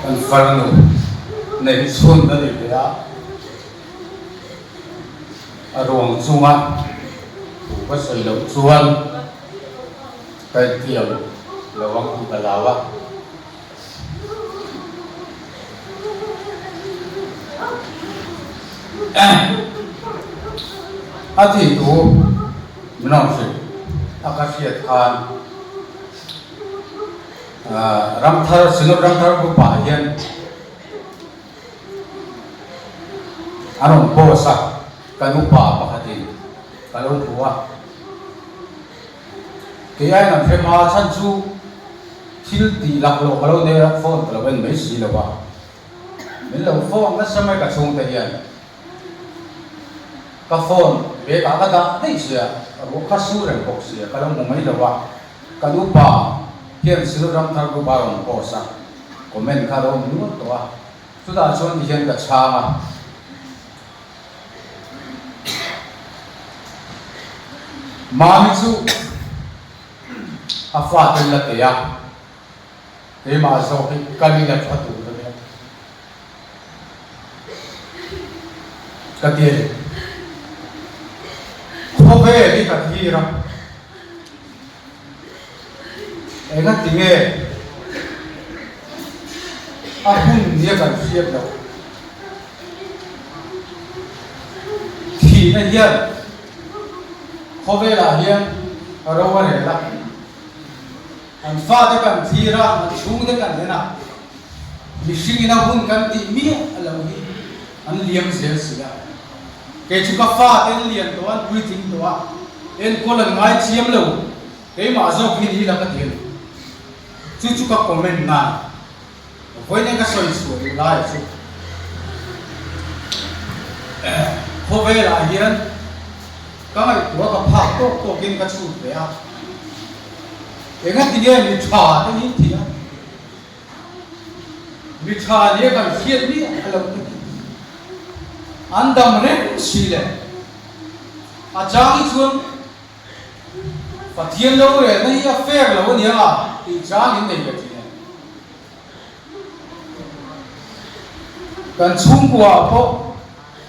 Kan farnu neih chhun a ni ve a, a ruang chunga thu ka sawi loh chuan ka intiam lo ang tih ka lau a. A tih thu min rawn hrilh a ka hriat khan Ramthar, Synod Ramthar group ah hian an rawn post a, kan upa pakhatin ka lo hmu a. Kei aiin an hre hma chhan chu thil tih laklawh ka lo nei a, phone ka lo en mai si lo a. Min lo phone nasa mai ka chhungte hian. Ka phone bag ah ka dah daih sia, ruah kha su reng bawk sia, ka lo hmu mai lo a. Kan upa hian Synod Ramthar Group a rawn post a, comment kha a lo awm nual tawh a, chutah chuan ti hian ka chhang a. Mami chu a fate la teh a, keimah zawk hi ka ni la tha tur ka nia. Ka ti a ni. Khawvel hi ka thlir a, engati nge a hun nia kan hriat loh? Thihna hian khawvelah hian ro a rel a, an fate kan thlir a, an chhungte kan en a, Mihringin a hun kan tih miah lo hi an liam zel si a. Kei chu ka fate an lian tawh a, an puitling tawh a, enkawl an ngai chiam lo, keimah zawk hi ni la ka ti a ni. Chu chu ka comment nan vawiin ka sawi chhuah duh lai chu khawvelah hian ka ngaihtuah ka phak tawk tawkin ka chhut ve a, engati nge mi tha te hi thih a? Mi tha nia kan hriat miah a lo ti. An dam reng si le. A chang hi chuan Pathian lo relna hi a fair lo a nia tih chang in nei ve thin e. Kan chhungkua ah pawh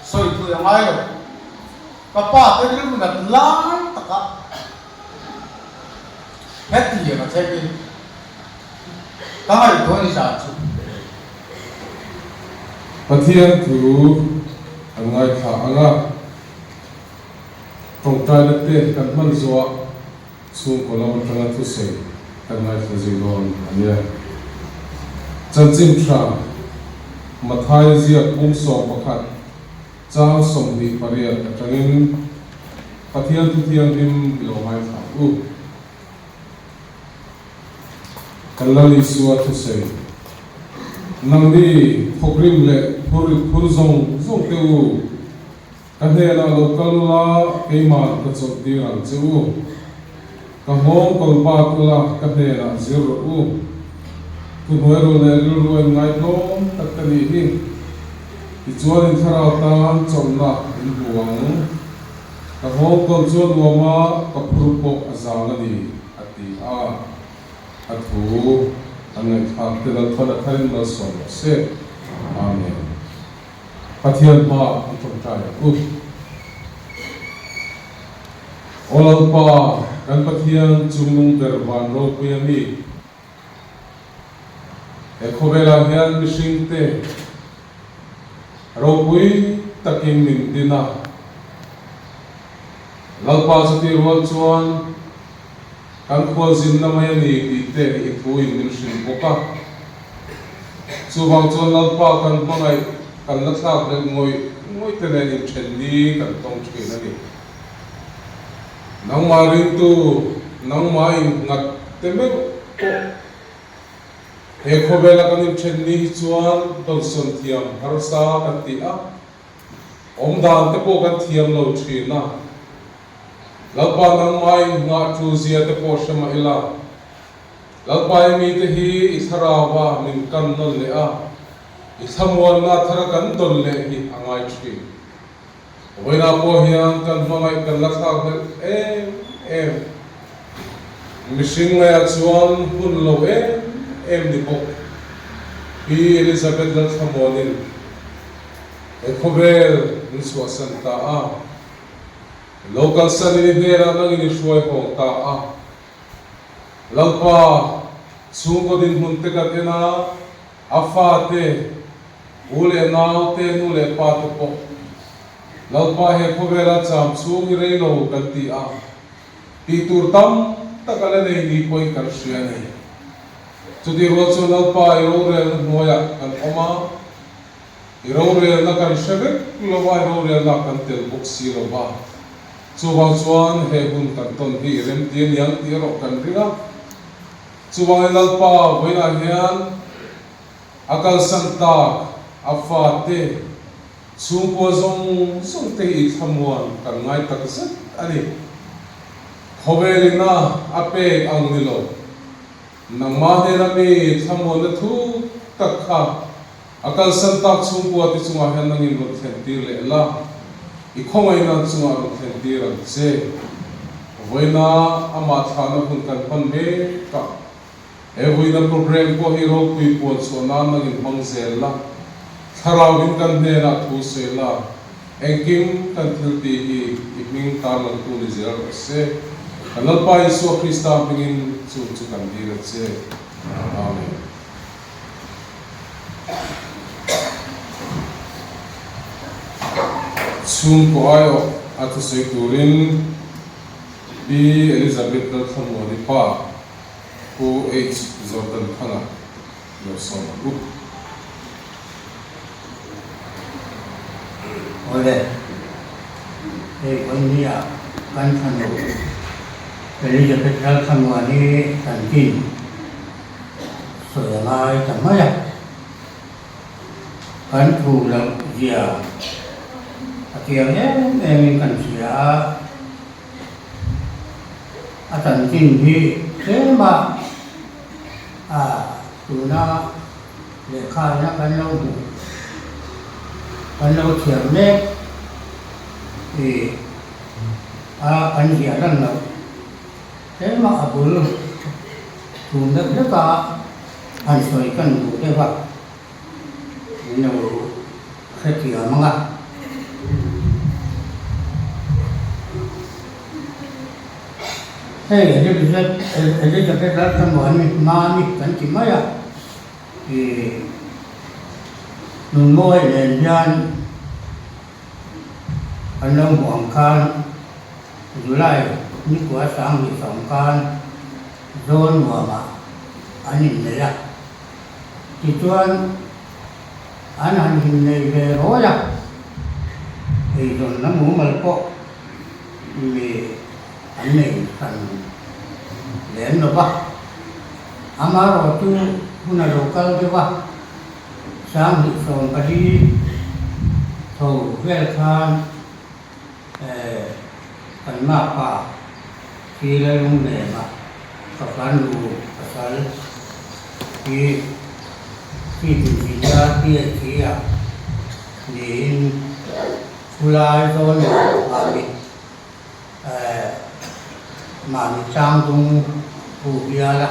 sawi thui a ngai lo. Ka pa te rilru nat lai takah hetiang a thleng in Ka ngaihtuah ni zan chu. Pathian thu kan ngaithla ang a, tawngtaina te kan hman zawh chhungkaw lam atanga thusawi kan ngaithla zui dawn a nia. Chanchin tha Mathai ziak pum 11 chang 28 atangin Pathian thu thianghlim i lo ngaithla ang u. Kan Lal Isua thusawi, Nangni thawkrim leh phur phur zawng zawng te u, ka hnenah lo kal ula keimah ka chawlh tir ang che u. Ka nghawng kawl bat ula ka hnenah zir rawh u. Thuhnuai ru leh rilru a inngaihtlawm tak ka nih hi. Tichuan in thlarau tan chawlhna in hmu ang. Ka nghawng kawl chu a nuam a, ka phur pawh a zang a ni, a ti a. A thu an ngaihthlak te Lalpan a tharin malsawm rawh se. Amen. Pathian hmaah i tawngtai ang u. Aw Lalpa, kan Pathian chungnung ber van ropui a mi. He khawvelah hian mihringte ropui takin min din a. Lalpa chutih rual chuan kan khualzinna mai a ni tih te i thuin min hrilh bawk a. Chuvang chuan Lalpa kan hmangaih kan la thlak hlelh ngawih ngawih te nen inthen ni kan tawng thin a ni. Nangmah ringtu, nangmah innghat te meuh pawh he khawvela kan inthen ni hi chuan dawnsawn thiam harsa kan ti a, awmdan te pawh kan thiam lo thin a. Lalpa nangmah inngah tu zia te pawh hre mah ila, Lalpa i mite hi i thlarauva min kan nawn leh a, i thlamuanna thara kan dawn leh hi a ngai thin. Vawiinah pawh hian kan hmangaih kan la thlak hlelh em em. Mihring ngaiah chuan hun lo em em ni bawk. Pi Elizabeth Lalthlamuanin he khawvel min chhuahsan ta a, lo kalsanin i hnenah nangin i hruai hawng ta a. Lalpa, chhungkaw dinhmun te kan en a, a fate, u leh nau te, nu leh pa te pawh Lalpa he khawvela cham chhung hi rei lo kan ti a, tih tur tam tak a la nei ni pawhin kan hria a ni. Chutih rual chuan Lalpa i rorelna hnuaiah kan awm a, i rorelna kan hre vek lo a, i rorelna kan tel bawk si lo va. Chuvang chuan he hun kan tawn hi i remti a niang tih erawh kan ring a. Chuvangin Lalpa vawiinah hian a kalsan tak a fate chhungkua zawng zawng te hi i thlamuan kan ngai tak zet a ni. Khawvelin a a pek ang ni lo. Nangmah hnena mi thlamuanna thu tak kha a kalsan tak chhungkua te chungah hian nangin rawn thlen tir leh la, i khawngaihna chungah rawn thlen tir ang che. Vawiina amah thlahna hun kan hman mek a, he vawiina programme pawh hi ropui puan chhuah nan nangin hmang zel la, thlarau in kan hnenah thu sawi la, Engkim kan thil tih hi i hming tarlangtu ni zel rawh se. Kan Lalpa Isua Krista hmingin chung chu kan dil a che. Amen. Chhungkaw aiawh a thusawi turin Pi Elizabeth Lalthlamuani pa Pu H. Zordanthanga lo sawm ang u. Awle, hei vawinia kan fanu Elizabeth Lalthlamuani chanchin sawi a ngai ta mai a, kan thu loh zia a chiang em em in kan hria a, a chanchin hi tlem a a tuna lehkha ina kan lo hmuh kan lo thiam mek ih a kan ziah lan loh tlema a bul thum deuh hlek a han sawi kan duh deuh a min lo hrethiam ang a. Hei Elizabeth Lalthlamuani Mami kan ti mai a, ih Nunmawi nen hian an lo hmuh ang khan July nikua 2020 khan Zawl nuamah an innei a, tichuan an han innei ve rawi a, eizawnna mumal pawh mi an nei hran lem lo va, amaherawhchu hun a lo kal deuh a, 2014 tho vel khan kan makpa hi Lalunglema ka farnu pasal hi chief engineer PhD ah niin Chulai zawn leh mahni mahni tlangdung hu bial a,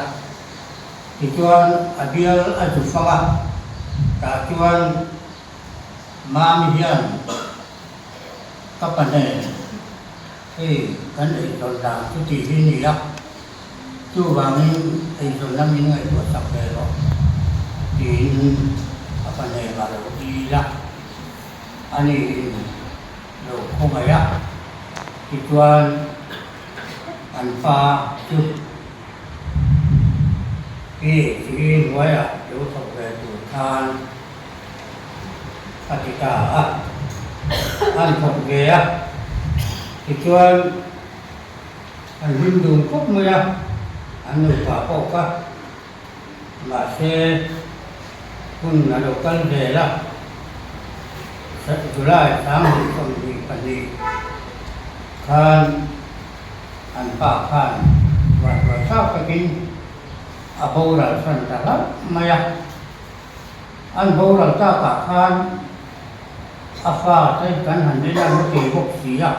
tichuan a bial a zu fang a, tah chuan Mami hian ka pa nen hei kan eizawn dan chu tih hi ni a, chuvangin eizawnna min ngaihtuah sak ve rawh tiin a pa nen a lo dil a. A niin lo khawngaih a, tichuan an pa chu PHE hnuaiah lo thawk ve tur khan a ti ta a, an thawk ve a, tichuan an hlim dun khawp mai a, an nupa pawh kha Mahse, hun a lo kal vel a, July 2022 khan an pa khan vanduai thlak takin a boral hran ta hlauh mai a. An boral takah khan a fa te kan han en a nutei bawk si a,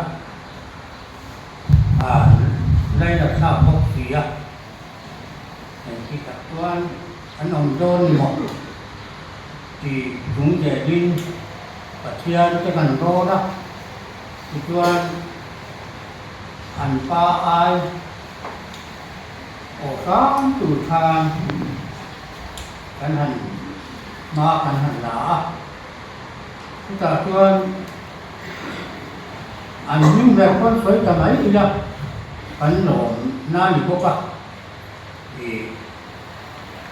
a lainat thlak bawk si a. Engti tak chuan an awm dawn ni maw? Ti chung zelin Pathian te kan rawn a, tichuan an pa ai aw hram tur khan kan han hma kan han la a, chutah chuan an hming ber pawn sawi ta mai ila kan lawm na ni bawk a. Ih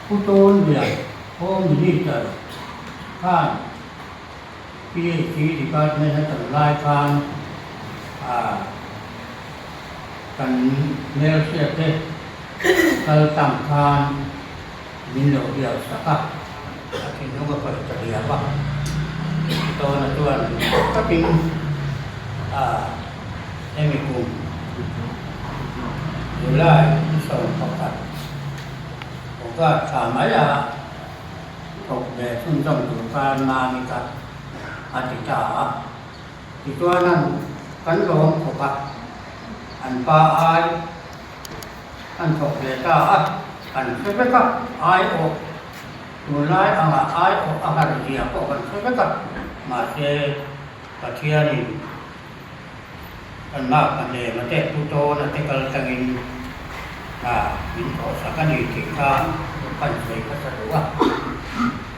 Pu Tawnlian Home Minister khan PHD Department a tan lai khan ah kan hmelhriat te kal tang khan min lo biak sak a, a thinlung a khawih ta diam a. Pu Tawna chuan takin ah hemi kum July ni 11 August thla mai a thawk ve chhunzawm tur khan Mami kha a ti ta a. Tichuan an kan lawm khawp a, an pa ai an thawk ve ta a, kan hre vek a, ai awh tunlai angah ai awh a har zia pawh kan hre vek a, mahse Pathianin Kan mak a hlem a te pu tawn a te kal tangin hna min thawh sak a ni tih kha kan sawi hmasa duh a.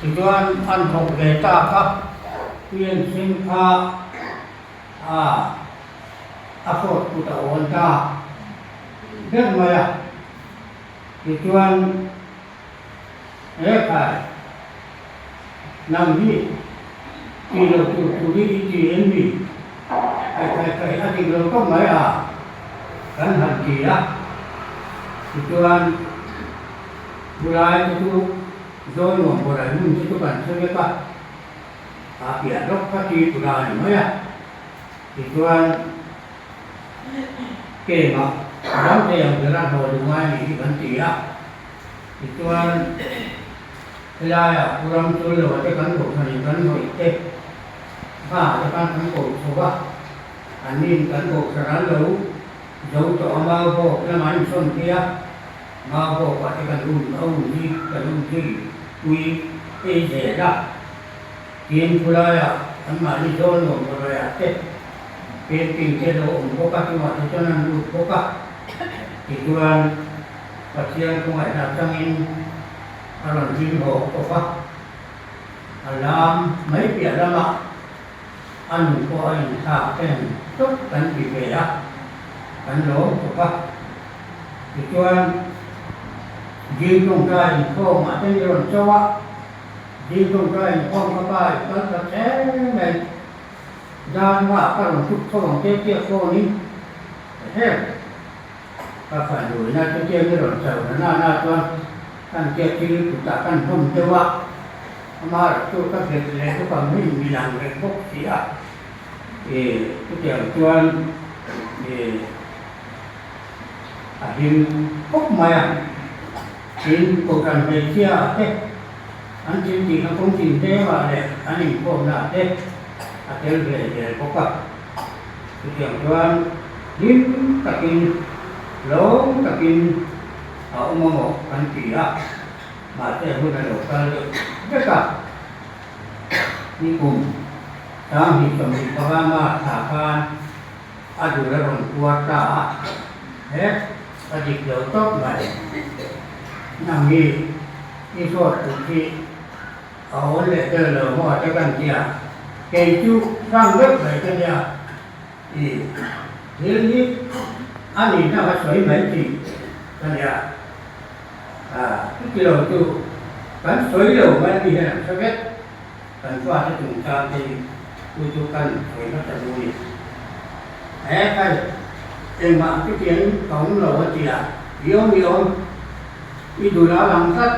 Tichuan an thawk ve tak a, Pian Singh kha a a hrawt kut a awn ta ber mai a. Tichuan he khai nang hi ti lo tur tur hi i ti em ni? Khai khai khai a dik lo tawp mai a kan han ti a, tichuan chulai te chu Zawlnuam Borai hmun te chu kan hre vek a, a piah lawk kha ti tura a ni mai a, tichuan Keimah ram thei ang bera hlawh duh ngai nih hi kan ti a, tichuan helaiah Pu Ramchul lo te kan kohhranin kan rawih te hma te khan kan ko chho a, annin kan kohhran an lo zo tawh a, mau bawk lamah an insawn phei a, mau bawkah te kan um a um hi kan um zui pui ei zel a, tin khulaiah anmahni zawl nuam pawlaiah te. Painting te lo awm bawk a, chungah te chuan an lut bawk a, tichuan Pathian khawngaihna atangin a rawn hlim haw kawp a, a lam mai piah lamah a nun pawh a inthlak em tawp kan ti ve a, kan lawm khawp a, tichuan Dil tawngtai inkhawmah te ni rawn cho a, Dil tawngtai inkhawm kha pa i kal ta hle mai. Dan nga ka rawn tuk tho ang che tia phone in ehem ka fanu ina chutia mi rawn chau na na na chuan kan tia thil kutah kan hlawm deuh a, ama erawh chu ka nghet leh bawk ang hi mi lang reng bawk si a, ih chutiang chuan ih a hlim khawp mai a, tin kohhran hmeichhia te. An thil tihna kawng tin tlengah leh an inkhawmnaah te a tel ve zel bawk a. Chutiang chuan hlim takin, lawm takin a awm a maw kan ti a, mahse hun a lo kal deuh vek a. Nikum 2025 March thla khan a dul a rawn puar ta a, he a dik lo tawp mai. Nang hi. I hrawt kut hi a awn leh tel lo maw te kan tia, kei chu hrang vek mai ka nia, i thil hi a nihna ka sawi mai tih ka nia, a chuti lo chu kan sawi lo mai mi hian an hre vek, kan fate chungchang te hi chu chu kan sawi hmasa duh a ni. He khai engmah chutiang ka awm lo a tia, i awm i awm. I dul a lang tlat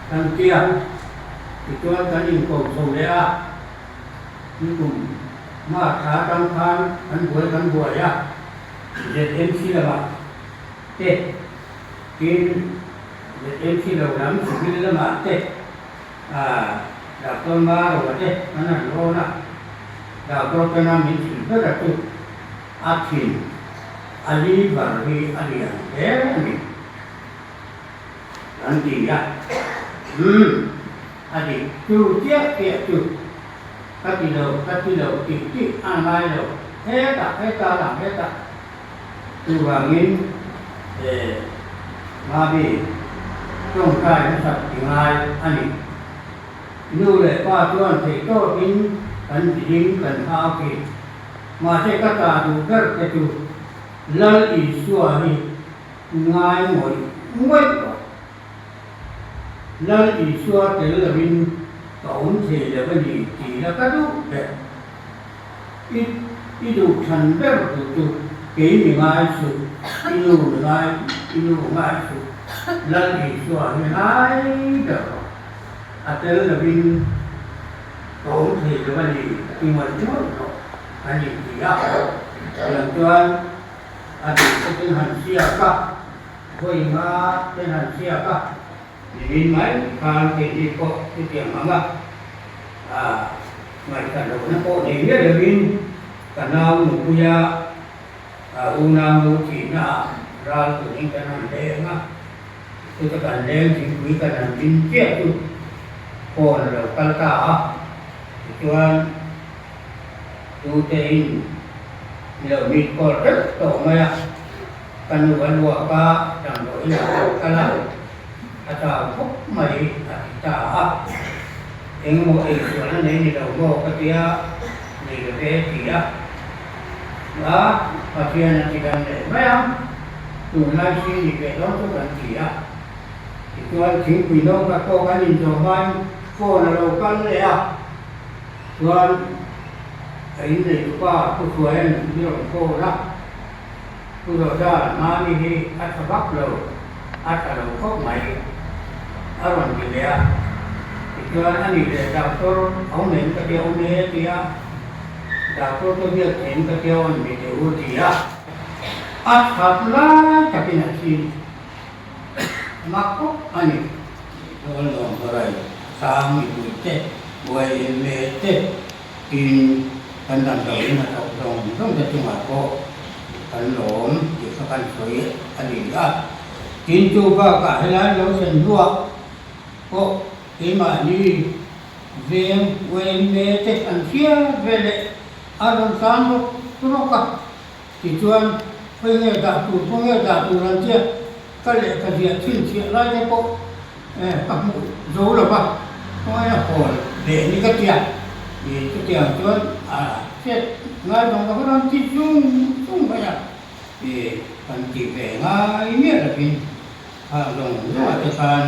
kan tia, tichuan kan inko chho leh a, nikum hma thla atang khan kan buai kan buai a, ZMC lamah te tin ZMC lo lam civil lamah te ah Doctor Maroa te kan han rawn a, Doctor tana min hrilh ber a chu a thin. A liver hi a lian hle a ni, an ti a. Umm. A dik chu chiah chiah chu ka ti lo, ka ti lo tih tih a ngai lo, hetah heta lang hetah. Chuvangin eh Mami tawngtai hmasak ti ngai a ni. Nu leh pa chuan theihtawpin kan ding kan hau thin. Mahse ka ta duh ber te chu Lal Isua hi ngai ngawih ngawih rawh. Lal Isua tel lovin ka awm thei lo a ni tih la ka duh ber. I i duh than ber duh chu kei mi ngai suh, i nu mi ngai, i nu ngai suh. Lal Isua hi ngai ber rawh. A tel lovin ka awm thei lo a ni ti ngawih ngawih rawh kan inti a. Tiang chuan a duh takin han siak a. Vawi nga ten han chhiak a, nimin mai khan keini pawh chutiang ang a, ngaihthla lohna pawh nei miah lovin ka nau nupuia unau nu thihna ah ral turin kan han leng a, chuta kan leng thingpui kan han din chiah chu phone a lo kal ta a, tichuan tutein mi lo meet call vek tawh mai a. Ka nu a luak a, damdawiin a lo kal a, a chau khawp mai a ti ta a. Engemaw ei sual a nei ni lo maw ka tia, nei lo ve ti a. A, Pathian a ti dam leh mai ang, tunlai si ni ve dawn chu kan ti a. Tichuan thingpui no khat pawh kan inzawh hmain phone a lo kal leh a, chuan a inneitupa Pu Hruaia'n mi rawn phone a. Pu Rodan, Mami hi a tha vak lo, a tha lo khawp mai, a rawn ti leh a. Tichuan a nih leh doctor a awm em ka tia awm e tia, doctor chu biak theih ka tia awn mi teh u ti a. A that lai takin a thi mak khawp a ni. Dawn lawm hawrai sang mipui te, buai em me te. Tin, kan damdawiin a thawk zawng zawng te chungah pawh kan lawm tih kha kan sawi a ni a. Tin, chu bakah helai lo thlen hnuah pawh keimahni veng YMA te an hriat ve leh a rawn tan rawk rawk a. Tichuan, khawi nge dah tur, khaw nge dah tur an tia ka lehkha ziah chhinchhiah lai te pawh ka hmuh zo lo va, khawngaih a hawl leh ni ka tia, ih chutiang chuan a hriat ngai vang vang ram ti chung chung mai a, ih kan tih ve ngai miah lovin kha zawng zawngah te khan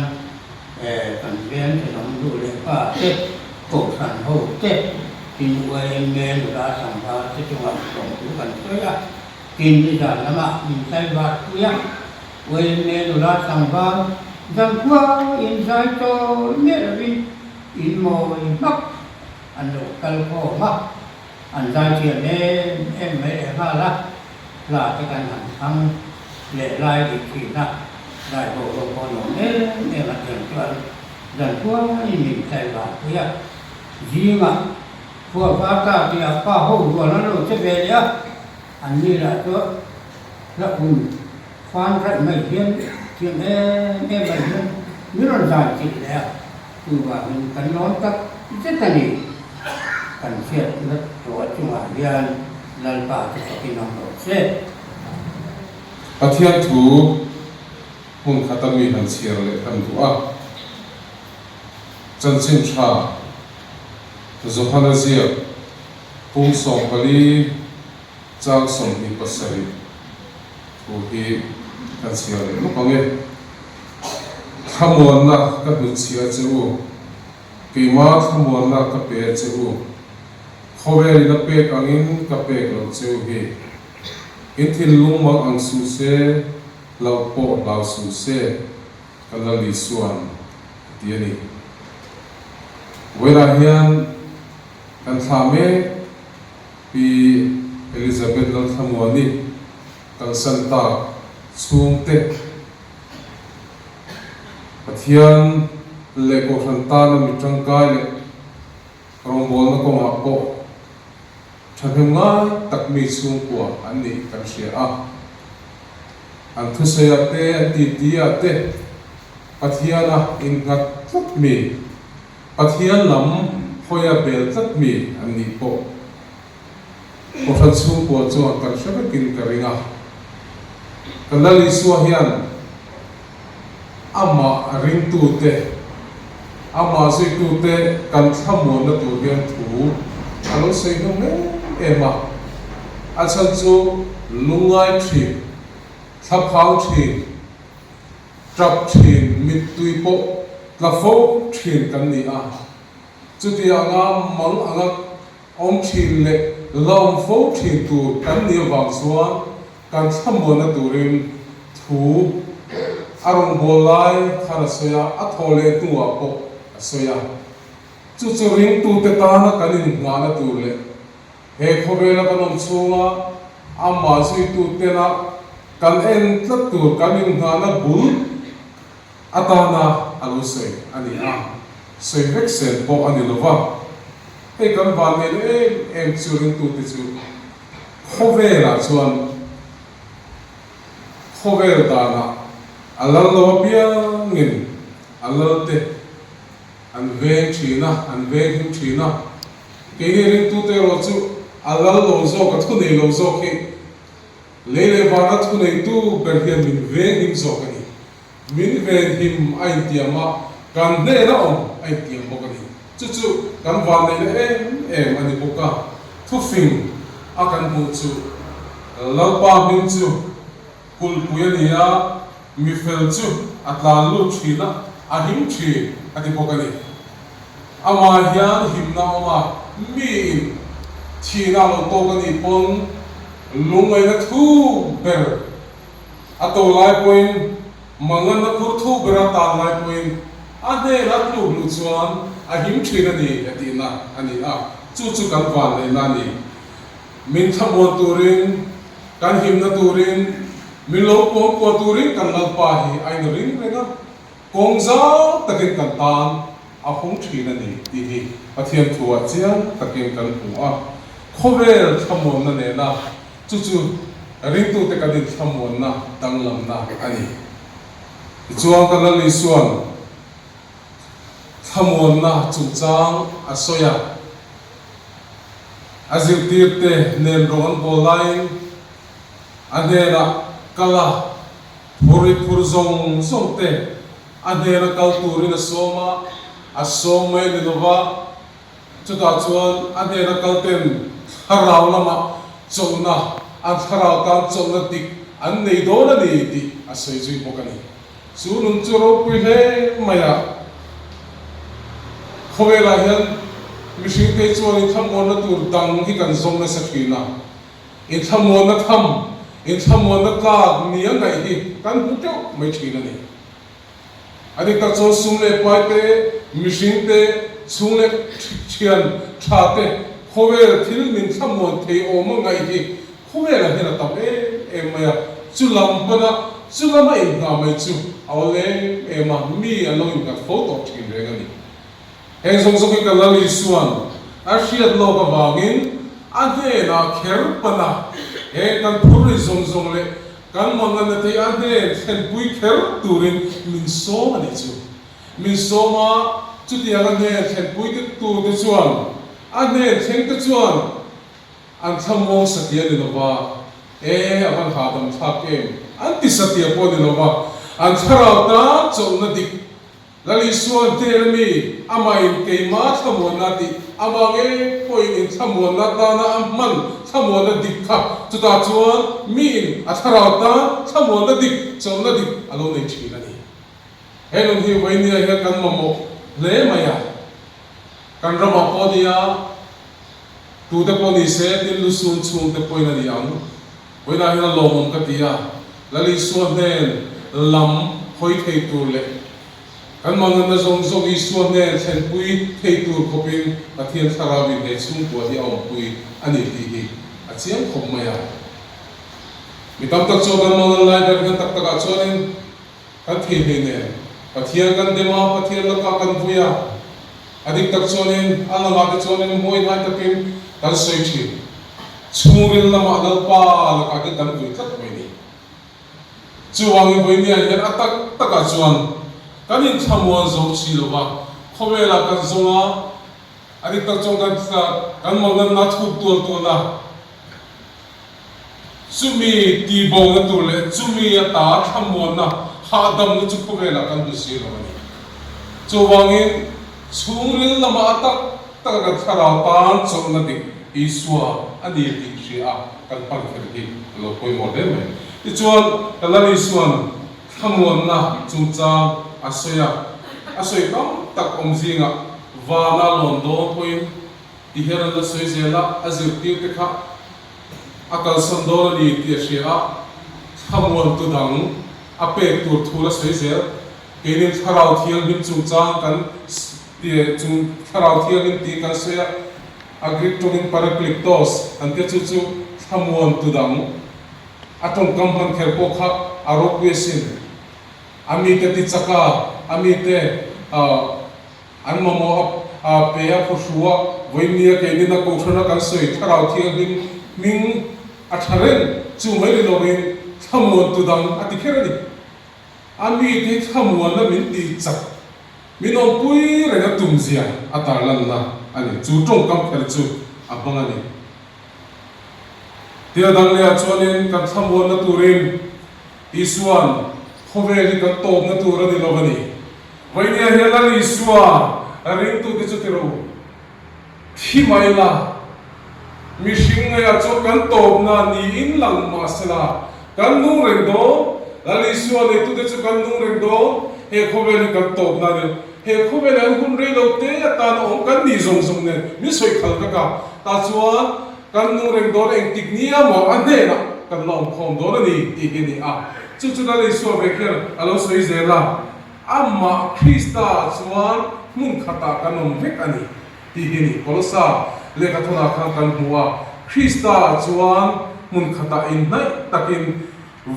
kan veng thenawm duh leh pa te, kohhran ho te, tin YMA nula tlangval te chungah lawmthu kan sawi a, tin nizan lamah min tlaivar pui a. Uaime nula tlangval zankhua in zai chawl miah lovin in mawi hmak an lo kal khawm a, an zai thiam em em mai leh nghal a, hla te kan han thlang leh lai dik thin a, zai ho ho pawh nuam em em a tiang chuan zankhua in min tlai vang pui a, zingah khua var ta tihah pa ho rual an lo che ve leh a, an ni lah chu hla um Fan raih mai hian thiam em em mai hian min rawn zai chilh leh a, chuvangin kan lawm tak zet a ni. Kan hriat nat tawh chungah hian Lalpa te fakin awm rawh se. Pathian thu hmun khata mi han chhiar leh kan duh a, chanchin tha Johana ziak pum 14 chang 27 Thu hi ka chhiar leh lawk ang e. Thlamuanna ka hnutchhia che u, keima thlamuanna ka pe a che u, khawvelin a pek angin ka pek loh che u hi. In thinlung mang ang suh se, hlauh pawh hlau suh se, ka Lal Isua'n a ti a ni. Vawiinah hian kan thlah mek. Pi Elizabeth Lalthlamuani kalsan tak chhungte Pathian leh Kohhran tana mi tangkai leh rawngbawlna kawngah pawh thahnem ngai tak mi chhungkua an nih kan hria a. An thusawiah te, an titi ah te Pathiana innghat tlat mi. Pathian lam hawia bel tlat mi an nih pawh Kohhran chhungkua chuan kan hre vekin ka ring a. Kan Lal Isua hian amah ringtute, amah zuitute kan thlamuanna tur hian thu a lo sawi hlawm em em a. A chhan chu lungngai thin, thlaphang thin, Tap thin, mittui pawh tla fo thin kan ni a. Chuti anga mang anga awm thin leh la awm fo thin tur kan nih avang chuan kan thlamuanna turin thu a rawngbâwl lai khan a sawi a, a thawh leh hnuah pawh a sawi a. Chu chu ringtute tana kan innghahna tur leh He khawvela kan awm chhunga amah zuitu tena kan en tlat tur kan inngahna bul atana a lo sawi a ni a, sawi vek sen pawh a ni lo va. Hei kan vanneihna em em chu ringtute chu khawvelah chuan khawvel danah a lal lo apiangin a lalte an veng thin a, an veng him thin a. Keini ringtute erawh chu a lal lo zawk, a thunei lo zawk hi lei leh vana thuneitu ber hian min venghim zawk a ni. Min venhim a intiam a, kan hnena awm a intiam bawk a ni. Chu chu kan vanneihna em em a ni bawk a, thufing a kan hmuh chu Lalpa hming chu kulhpui a ni a, mi fel chu a tlan lut thin a, a him thin a ti bawk a ni. Amah hian himna awm a, miin thihna a lo tawk a nih pawn lungngaihna thu ber a to lai pawhin, manganna khur thu ber a tan lai pawhin a hnena tluk luh chuan a him thin a ni a tihna a ni a, chu chu kan vanneihna a ni. Min thlamuan turin, kan himna turin, min lo kuangkuah turin kan Lalpa hi a inring reng a. Kawng zau takin kan tan a hung thin a ni tih hi Pathian thuah chiang takin kan hmu a. Khawvel thlamuanna nena chu chu ringtute kan inthlamuanna danglamna a ni. Tichuan kan Lal Isuan thlamuanna chungchang a sawi a, a zirtirte nen rawng an bawl laiin a hnenah kal a, Phur i phur zawng zawng te a hnena kal turin a sawm a, a sawm mai ni lova, chutah chuan a hnena kal ten thlarau lamah chawlhna, an thlarau tan chawlhna dik an nei dawn a ni tih a sawi zui bawk a ni. Chu nun chu ropui hle mai a, khawvelah hian mihringte chuan inthlamuanna tur dang hi kan zawng nasa thin a, Inthlamuanna tham, inthlamuanna tlak nia ngaih hi kan hmu teuh mai thin a ni. A dik tak chuan sum leh pai te, mihring te, chhung leh thian tha te, khawvel thil min thlamuan thei awm a ngaih hi khawvelah hian a tam em em mai a, chu lam pana chu lama inngah mai chu a awl em em a, mi an lo innghat fo tawh thin reng a ni. Heng zawng zawng hi ka Lal Isuan a hriat lawk avangin a hnenah kher pan a, heng kan phurri zawng zawng leh kan manganna te hi a hnen thlenpui kher turin min sawm a nih chu. Min sawm a, chutiang a hnen thlenpui te turte chuan a hnen thleng te chuan an thlamuang satia ni lova, e a van hahdam thlak em an ti satia pawh ni lova, an thlarau tan chawlhna dik Lal Isuan hnen a mi, amahin keimah thlamuanna tih amah ngei pawhin in thlamuanna tana a hman thlamuanna dik kha chutah chuan miin a thlarau tan thlamuanna dik, chawlhna dik a lo nei thin a ni. He nun hi Vainia hian kan mamawh hle mai a, kan ramah pawh nia tute pawh ni se tin lusun chhungte pawhin a ni ang. Vawiinah hian a lawmawm ka ti a, Lal Isua hnen lam hawi thei tur leh kan manganna zawng zawng Isua hnen thlenpui thei tur khawpin Pathian Thlarauin he chhungkua hi a awmpui a ni tih hi a chiang khawp mai a. Mi tam tak chuan kan mangan lai ber hian tak takah chuanin Kan thei hlei nen Pathian kan dem a, Pathian lakah kan vui a, a dik tak chuanin a langah te chuanin mawi hnai takin kan sawi thin. Chhungril lamah Lalpa lakah hian kan vui tlat mai ni. Chuvangin Vawinia hian a tak takah chuan kan inthlamuan zo si lo va, Khawvelah kan zawng a, a dik tak chuan kan kan manganna a thuk tual tual a. Chumi tihbona tur leh chumi ata thlamuanna hahdamna chu khawvelah kan hmu si lo a ni. Chuvangin chhungril lamah a tak taka kan thlarau tan chawlhna dik Isua a ni tih hria a kan hman kher hi a lo pawimawh hle mai. Tichuan, ka Lal Isua'n thlamuanna chungchang a sawi a, a sawi tam tak awm zingah vana lawn dawn pawhin Ti hian an la sawi zel a, a zirtir te kha a kalsan dawn a ni tih a hria a, thlamuantu dang a pek tur thu la sawi zel. Keinin Thlarau Thianghlim chungchang kan tih chung Thlarau Thianghlim tih kan sawi a, a Greek tawngin Parakletos an tia chu chu thlamuantu dang a tawngkam hman kher pawh kha a ropui asin. A mite ti chak a, a mite An mamawh a pe a phuhru a, vawinia keinin a kohhrana kan sawi Thlarau Thianghlim hming a tha reng chu mai ni lovin thlamuantu dang a ti kher a ni. A mite hi thlamuanna min tih chak, min awmpui reng a tumzia a tarlanna a ni. Chu tawngkam kher chu a hmang a ni. Tia dang lehah chuanin kan thlamuanna turin Isua'n khawvel hi kan tawpna tur a ni lo a ni. Vawinia hian Lal Isua ringtute chu ti ro thi mai la, mihring ngeiah chuan kan tawpna niin lang mah sela, kan nung reng dawn. Lal Isua neitute chu kan nung reng dawn. He khawvel hi kan tawpna a ni lo. He khawvel hian hun rei lo te atana awm kan nih zawng zawng nen min sawi khal vek a, tah chuan kan nung reng dawn engtik nia maw a hnenah kan la awm khawm dawn a ni tih hi a ni a. Chu chu Lal Isua ve khian a lo sawi zel a. Amah Krista chuan hmun khatah kan awm vek a ni tih hi a ni. Kolosa lehkhathawnah khan kan hmu a, Krista chuan hmun khatah inhnaih takin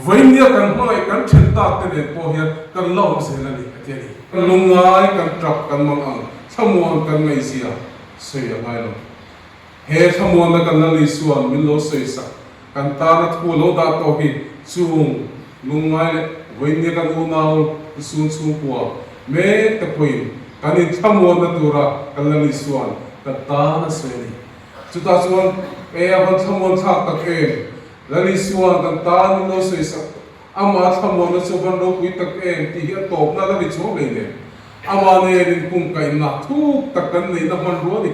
vawinia kan hmangaih kan then tak te nen pawh hian kan la awm zel a ni a ti a ni. Kan lungngai, kan tap, kan mang ang, thlamuan kan ngaihzia sawi a ngai lo. He thlamuanna kan Lal Isua'n min lo sawi sak, kan tana thu a lo dah tawh hi chung lungngai leh vawinia kan unau Isun chhungkua mek te pawhin kan inthlamuanna tura kan Lal Isua'n kan tan a sawi a ni. Chutah chuan e a van thlamuan thlak tak em? Lal Isua'n kan tan min lo sawi sak, amah thlamuanna chu van ropui tak em tih hi a tawpna la ni chuang hleinem. Amah nen inkungkaihna thuk tak kan neihna hmanrua a ni.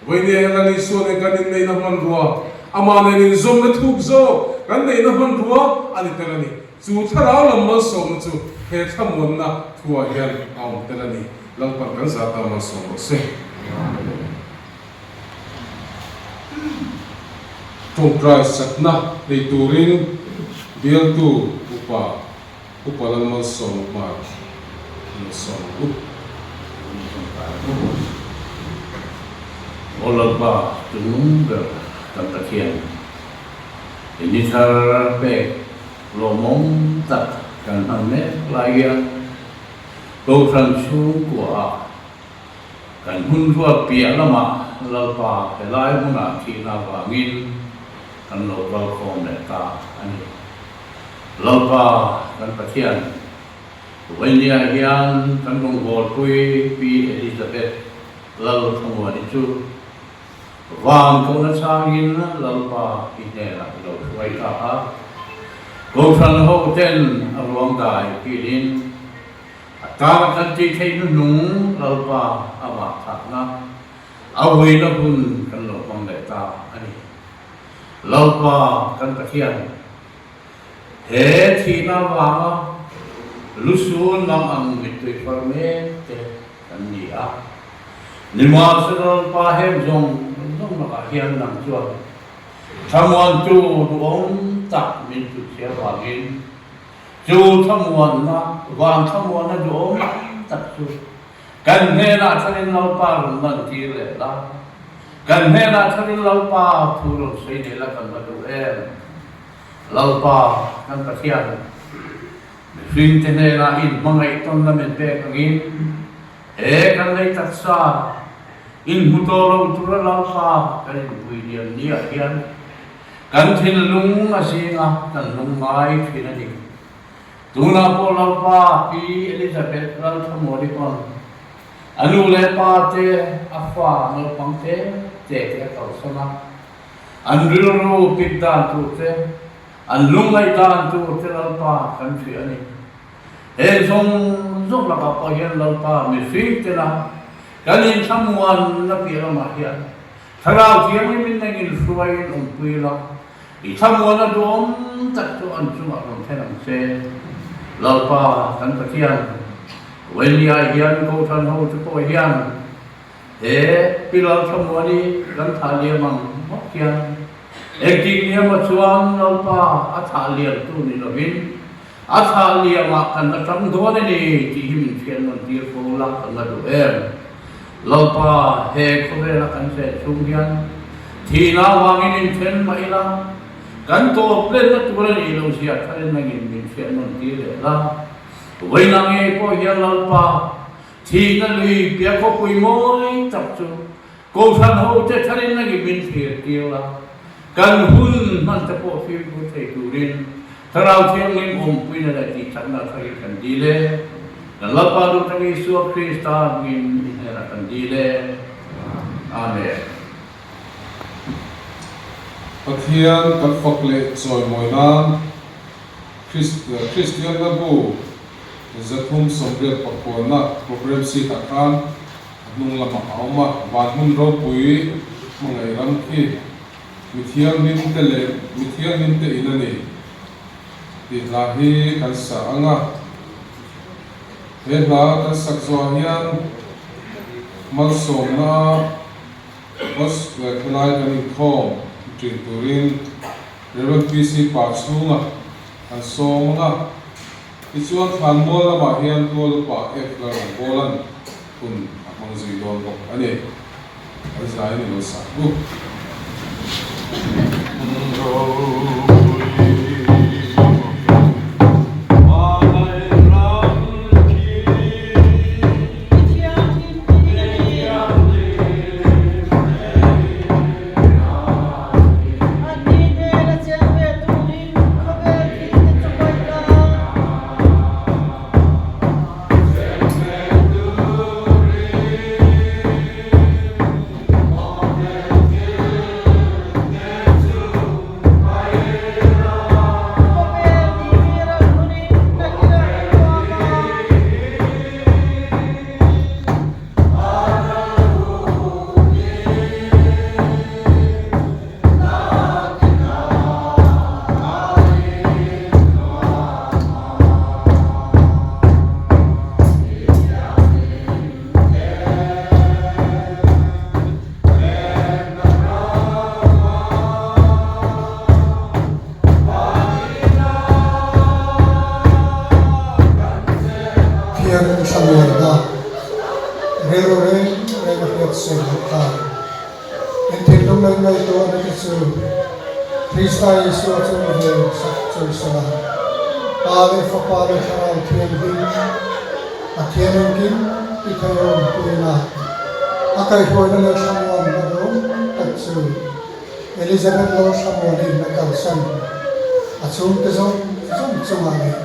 Vawinia hian Lal Isua nen kan inneihna hmanrua, amah nen inzawmna thuk zawk kan neihna hmanrua a ni tel a ni. Chu thlarau lam malsawmna chu he thlamuanna thuah hian a awm tel a ni. Lalpan kan zah ta malsawm rawh se. Tawngtai sakna nei turin bialtu upa. Upa Lalmalsawma hmar malsawm ang u. Aw Lalpa, chungnung ber kan Pathian, i ni thar pek lawmawm tak kan hman mek lai hian Kohhran chhungkuaah kan hun ruat piah lamah Lalpa helai hmunah thihna avangin kan lo kalkhawm leh ta a ni. Lalpa kan Pathian, Vawinia hian kan rawngbawlpui Pi Elizabeth Lal Thlamuani chu van kohna changin Lalpa i hnenah i lo hruai ta a. Kohhran ho ten a ruang dai kilin a tana kan tih theih hnuhnung Lalpa amah thahna a vuina hun kan lo hmang leh ta a ni. Lalpa kan Pathian, he thihna avanga lusun lam ang mittui far mek te kan ni a. Nimahsela Lalpa heng zawng zawng lakah hian nang chuan thlamuantu duhawm tak min tuchhia vangin chu thlamuanna, van thlamuanna duhawm tak chu Kan hnenah tharin Lalpa rawn lantir leh la, kan hnenah tharin Lalpa thu rawn sawi leh la kan va duh em? Lalpa kan Pathian, mihringte hnenah inhmangaih tawnna min pek angin he kan lei taksa inhmu tawh lo tura Lalpa kan inpui lian niah hian kan thinlung a zinga kan lungngai thin a ni. Tunah pawh Lalpa Pi Elizabeth Lalthamuani pawn A nu leh pa te, a fa naupang te te te a kalsan a, an rilru pik dan tur te, an lungngaih dan tur te Lalpa kan hria a ni. Heng zawng zawng lakah pawh hian Lalpa mihring tena kan inthlamuanna piah lamah hian Thlarau Thianghlimin nang inhruaiin awmpui la, i thlamuanna duhawm tak chu an chungah rawn thlen ang che. Lalpa kan Pathian, Vawinia hian Kohhran ho te pawh hian he Pi Lalthlamuani kan thah liam ang bawk hian engtik ni emaw chuan Lalpa a thah liamtu ni lovin A thlah liamah kan la tang dawn a ni tih hi min hriat nawn tir fo la kan la duh em? Lalpa, he khawvela kan chen chhung hian thihna avangin inthen mah ila, kan tawp lenna tur a nih loh zia tharin nangin min hriat nawn tir leh la. Vawiina ngei pawh hian Lalpa, thihna lui piah khawpui mawi tak chu Kohhran hote tharin nangin min thlir tir la, kan hun hman te pawh fimkhur thei turin Thlarau Thianghlim awmpuina leh tihchakna tharin kan dil e. Kan Lalpa duhtak Isua Krista hmingin i hnenah kan dil e. Amen. Pathian kan fak leh chawimawi nan Kristianna bu 389 programme sheet ah khan A hnung lamah a awm a, van hmun ropui hmangaih ram khi mi thianghlim te leh mi thianghlim te in a ni tih hla hi kan sa ang a. He hla kan sak zawhah hian malsawmna bus leh khawlai kan inkhawm ṭin turin Rev. PC pa chhunga kan sawm ang a. Tichuan Thlanmual lamah hian tual upa F Lalrawngbawla'n hun a hmang zui dawn bawk a ni. Kan zai ni lo sak u. Thian thlamuanna rilru reng reng a hriat sawi loh khan in thinlung leh ngaihtuahna te chu Krista Isua chu ven sak chawisawh a, Pa leh Fapa leh Thlarau Thianghlim Pathian engkim ti thei a awm puina a kaihhruaina leh thlamuanna dawng tak chu Elizabeth lo thlamuanin a kalsan a chhungte zawng zawng chungah leh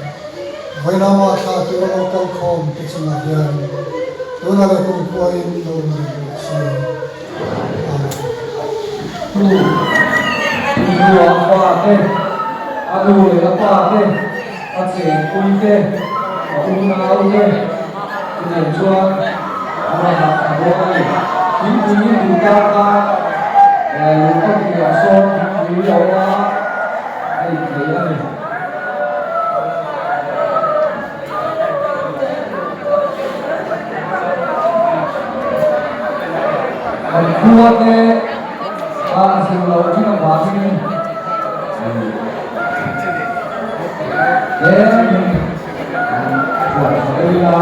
vawiin thla tura lo kal khawm te chungah hian tuna leh kumkhuain lo awm reng rawh se. Amen. Tu Hindua fa te, a nu leh a pa te, a chengpui te, a unau te nen chuan ramah a dawn a ni. Thingpui in duh tan khan lungkawpui-ah sawn thingpui a awm a, a in thei a ni. Kan khua te a zir loh thin avangin tlem in thuah tha deuh ila.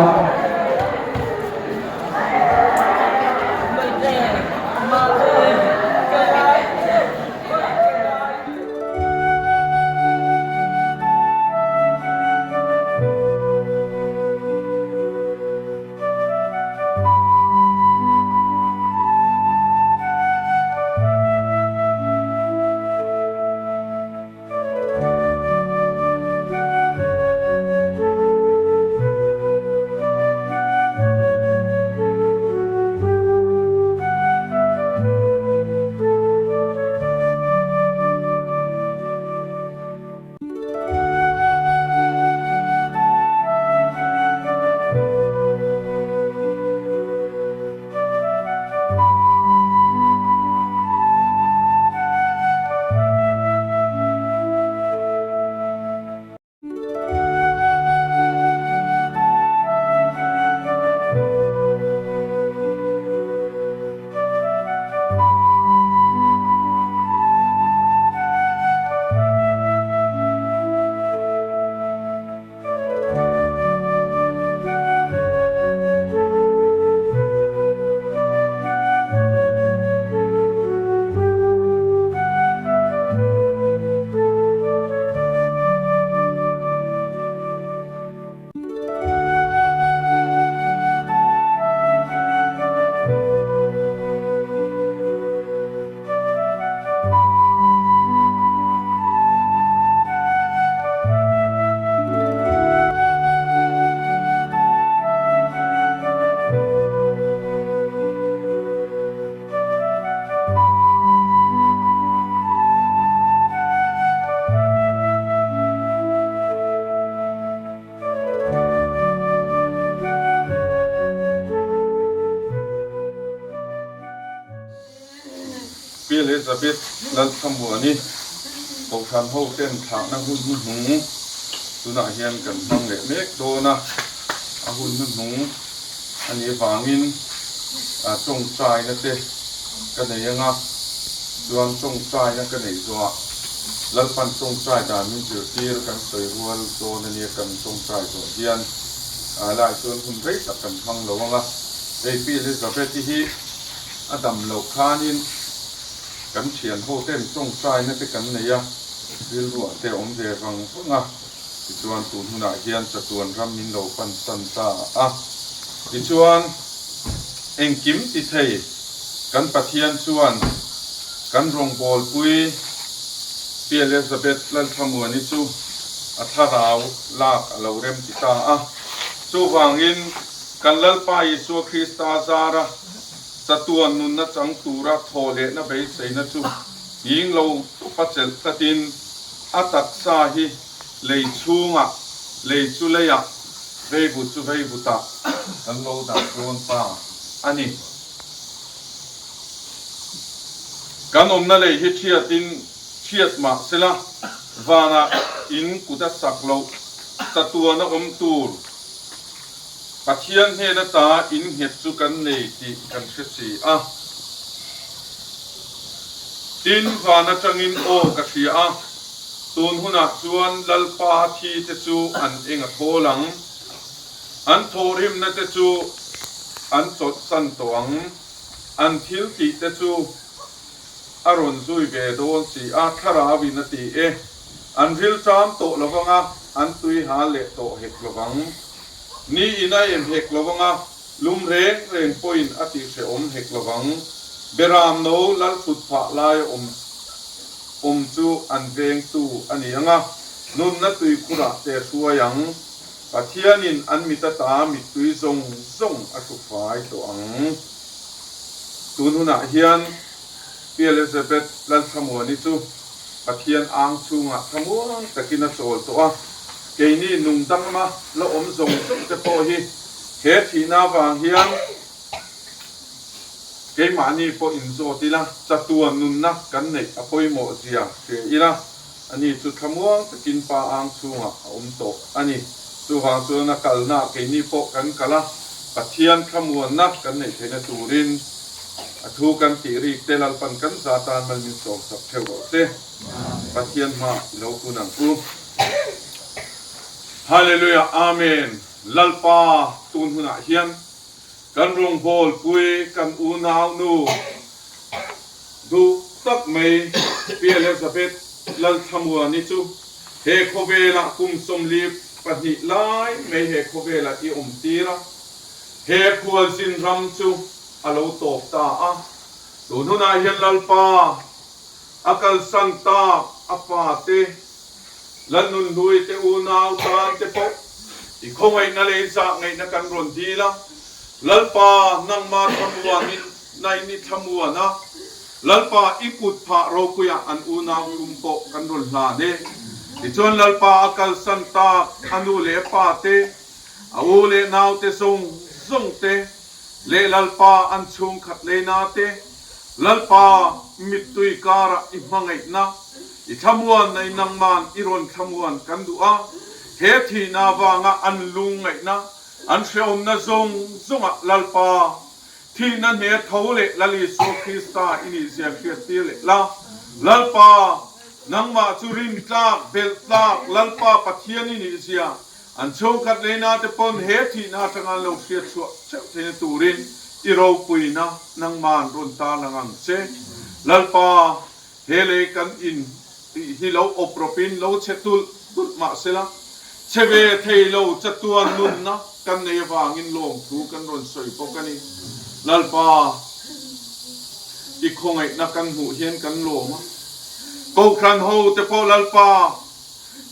Pi Elizabeth Lalthamuani Kohhran ho ten thlahna hun hnuhnung tunah hian kan hmang leh mek dawn a, a hun hnuhnung a nih avangin tawngtaina te ka nei anga chuan tawngtaina ka neih zawhah Lalpan tawngtai dan min zirtir kan sawi rual dawn a nia kan tawngtai zawh hian lai chuan hun rei tak kan hmang lo anga hei Pi Elizabeth-i hi A dam loh khanin kan thian ho ten tawngtaina te kan nei a, rilruah te a awm ve vang vang a, tichuan tun hunah hian chatuan ram min lo pansan ta a. Tichuan engkim ti thei kan Pathian chuan kan rawngbawlpui Pi Elizabeth Lalthamuani chu a thlarau lak a lo rem ti ta a, chuvangin kan Lalpa Isua Krista zara Chatuan nunna chang tura thaw lehna beiseina chu nghing lo tawpa chelh tlatin a taksa hi lei chhungah, lei chu leiah, veivut chu veivutah kan lo dah dawn ta a ni. Kan awmna lei hi thiatin thiat mah sela, vanah in kut a sak loh chatuan a awm tur. Pathian hnen ata innghet chu kan nei tih kan hre si a. Tin, van atangin aw ka hria a, tun hunah chuan Lalpa thi te chu an eng a thawl ang, an thawhrimna te chu an chawlhsan tawh ang, an thil tih te chu a rawn zui ve dawn si a, Thlarauin a ti e, an rilṭam tawh lovang a, an tui hal leh tawh hek lovang. Ni in a em hek lo anga, lum reng reng pawhin a tih hrehawm hek lo vang. Beram no lal thut phah lai a awm awm chu an vengtu a ni anga, nunna tuikhurah te hruai ang. Pathianin an mit ata mittui zawng zawng a hru fai tawh ang. Tun hunah hian Pi Elizabeth Lalthlamuani chu Pathian ang chhungah thlamuang takin a chawl tawh a, keini nungdangma la awm zawng zawng te pawh hi he thihna avang hian keimahni pawh inzawt ila, chatuan nunna kan neih a pawimawh zia hria ila, ani chu thlamuang takin Pa ang chhungah a awm tawh a ni. Chuvang chuan a kalnaah keini pawh kan kal a, Pathian thlamuanna kan neih theihna turin, A thu kan tih rik te Lalpan kan za tan mal min sawm sak theuh rawh se. Pathian hma i lo kun ang u. Hallelujah Amen Lalpa tun hunah hian kan rawngbawlpui kan unau nu duh tak mai Pi Elizabeth Lalthlamuani chu he khawvelah kum 42 lai mai he khawvelah i awm tir a. He khualzin ram chu a lo tawp ta a, tun hunah hian Lalpa a kalsan tak a pa te, Lalnunhlui te unau tan te pawh i khawngaihna leh i zahngaihna kan rawn dil a, Lalpa nangma thlamuanin na in i thlamuan a, Lalpa i kut phah ropuiah an unau thum pawh kan rawn hlan e. Tichuan Lalpa a kalsan tak a nu leh a pa te, A u leh naute zawng zawng te leh Lalpa an chhungkhat leina te, Lalpa mittui karah i hmangaihna, i thlamuanna i nangman i rawn thlamuan kan duh a, he thihna avanga an lungngaihna, an hrehawmna zawng zawngah Lalpa thihna hne tho leh Lal Isua Krista i nihzia hriattir leh la, Lalpa nangmah chu rintlak, belhtlak Lalpa Pathian i nihzia An chhungkhat leina te pawn he thihna atanga an lo hriat chhuah theuh theihna turin i ropuina nangman rawn tarlang ang che. Lalpa, he lei kan in tih hi lo awp rawpin lo chhe tulh tulh mah sela, chhe ve thei lo chatuan nunna kan nei avangin lawmthu kan rawn sawi bawk a ni. Lalpa, i khawngaihna kan hmuh hian kan lawm a. Kohhran ho te pawh Lalpa,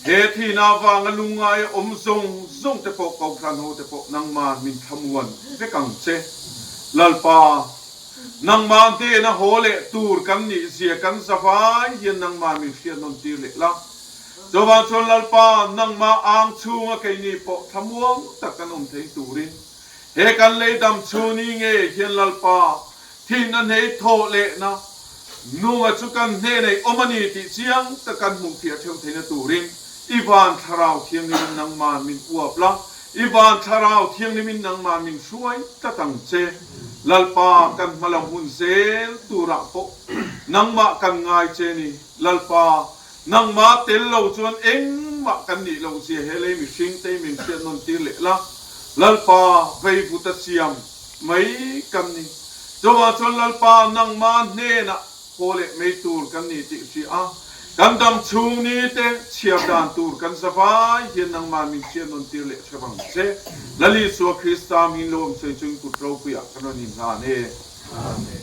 He thihna avanga lungngai a awm zawng zawng te pawh Kohhran ho te pawh nangmah min thlamuan vek ang che. Lalpa, nangmah hnena haw leh tur kan nih zia kan zavai hian nangmah min hriat nawn tir leh la. Chuvang chuan Lalpa, nangmah ang chhunga keini pawh thlamuang tak kan awm thei turin he kan lei dam chhuni ngei hian Lalpa, thihna hnei thawh lehna. Nunga chu kan hnenah i awm a ni tih chiang tak kan hmuh fiah theuh theihna turin i van Thlarau Thianghlimin nangman min uap la, i van Thlarau Thianghlimin nangman min hruai tlat ang che. Lalpa kan hma lam hun zel turah pawh nangmah kan ngai che ni. Lalpa, nangmah tel lo chuan engmah kan nih loh zia he lei mihring te min hriat nawn tir leh la. Lalpa, veivuta siam mai kan ni. Chuvang chuan Lalpa nangmah hnenah haw leh mai tur kan ni tih hria a, kan dam chhung ni te chhiar dan tur kan za vai hian nangmah min hriat nawn tir leh hrep ang che. Lal Isua Krista min lo awm sawi chung kut ropuiah kan rawn inhlan e. Amen.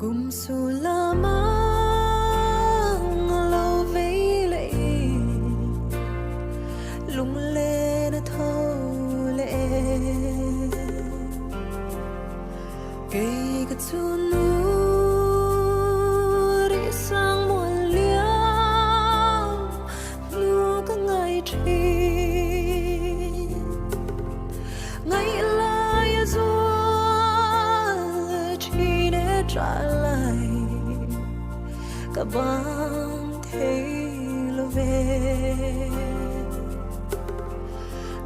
Kum su lamang lo vei leh in lunglen a tho leh kei ka chunu ri sang mual liam hnu ka ngai thin Ngaih lai a zual thin e tra lai ka bang thei lo ve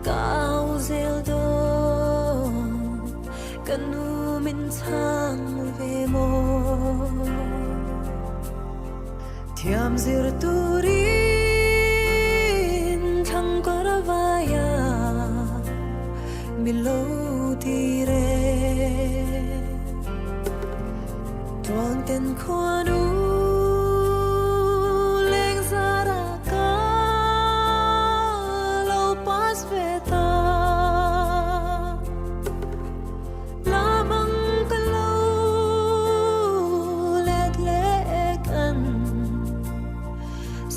Ka au zel dawn ka nu min chhang ve maw Thiam zir turin thlang kawr a vai a, mi lo ti re. Tuang ten khuanu leng zar a ka lo pass ve ta. Lamang ka lo let leh kan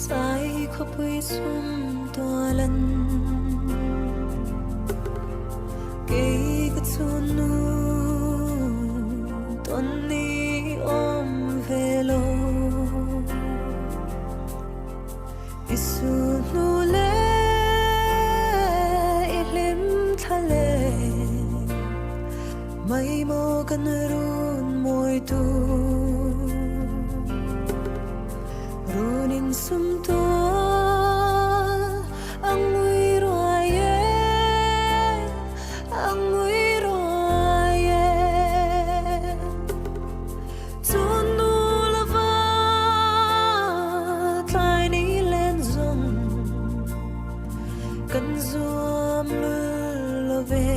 sai khawpui sum tualan kei ka chhunnu tawn ni awm ve lo I sulhnu leh i hlim thla leh mai maw kan run mawi tu Run in sum tual a ngui ruai e a ngui ruai e. Chun nu lova tlai ni len zawng kan zuam lul lo ve.